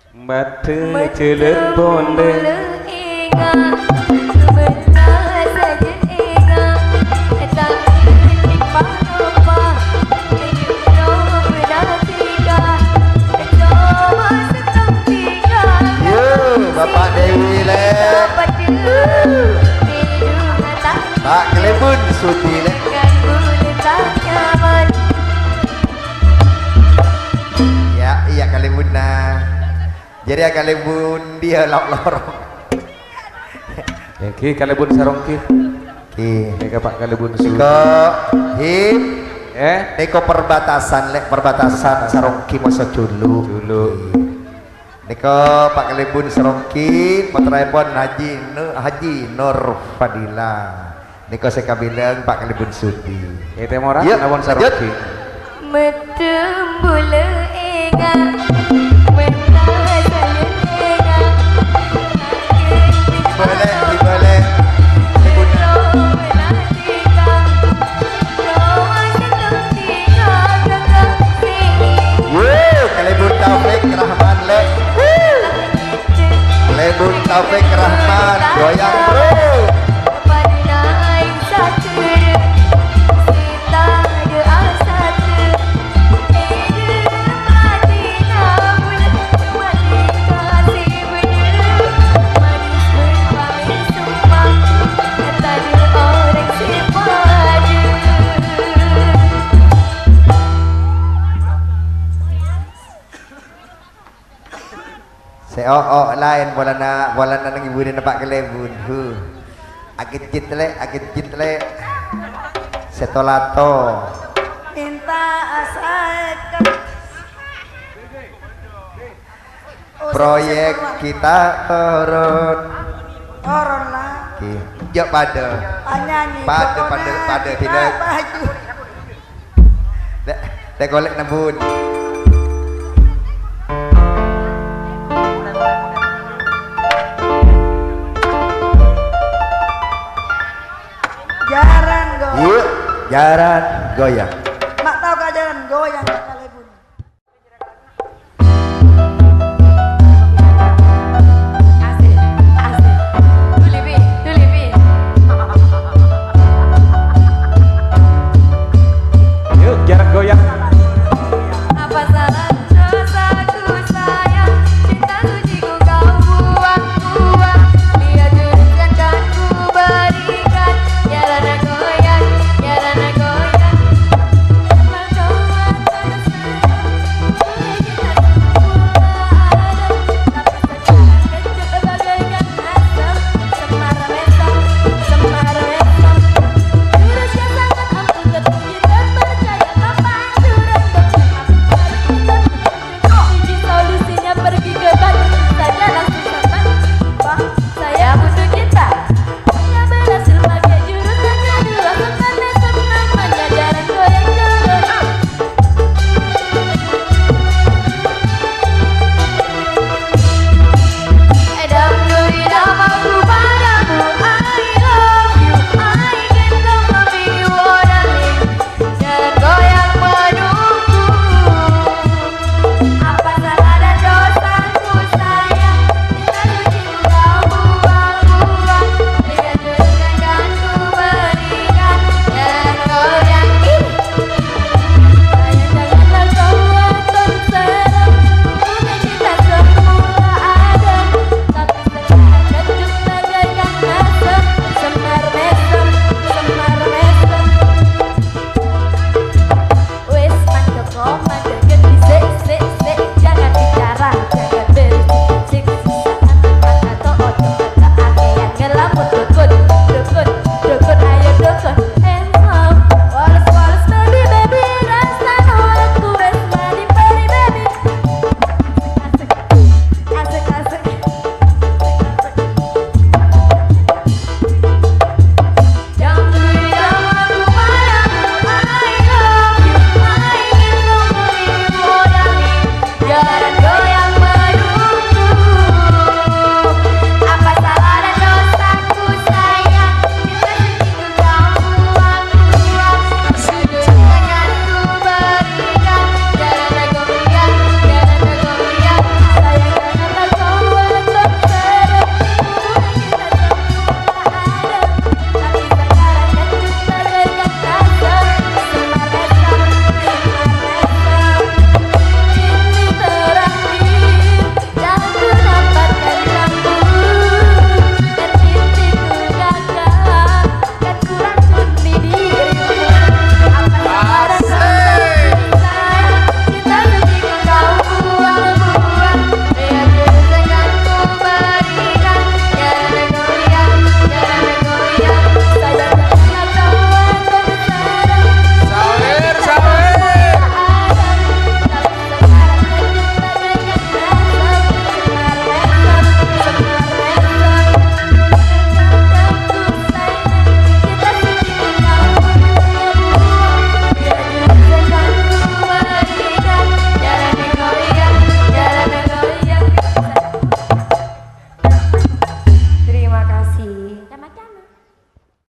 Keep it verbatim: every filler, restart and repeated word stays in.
Madhâ jhâlân pondhâ. Enga', sebentar saja enga'. Tak berhenti panopa. Hidup no berarti ka. Coba setong tinggal. Yo, Bapak Dewi, Le. Pada di rumah tangga. Pak Kelebun Sudi, Le. Kan boleh tak nyaman. Ya, iya, Kalebunna. Jadi, ya, Kalebun dia lorong. Ngghi, Kalebun Saronggi. Ngghi. Nèka, Pak, Kalebun Sudi. Nèka, Him. Eh? Nèka perbatasan, Lè', perbatasan Saronggi Moso Julu. Julu. Nèka, Pak, Kalebun Saronggi, pottraèpon Haji Nu-, Haji Nur Fadila. Nèka sè kabilang, Pak, Kalebun Sudi. È tèmorra, Yuk, napa lanjut. Saronggi. Meddem bulâ enga', menta salenga. Dibâlâ, dibâlâ. Wuh, Kalebun Taufik Rahman, Lè'. Wuh. Kalebun Taufik Rahman, goyang, bro. Sè o'-o' laèn polana, polana neng ibunèna Pak Kalebun. Huh. Akejjit, Lè', akejjit, Lè'. Sè to-lato. Minta asaèk. Oh, Proyek sapa, sapa? Kita turun. Turun, lah. Oke. Yuk, pada. Anyanyi, pada, pokoknya pada, pada, kita tidak. Maju. Lè', lè' golek nembun. Jaran, go. Yuk, jaran goyang.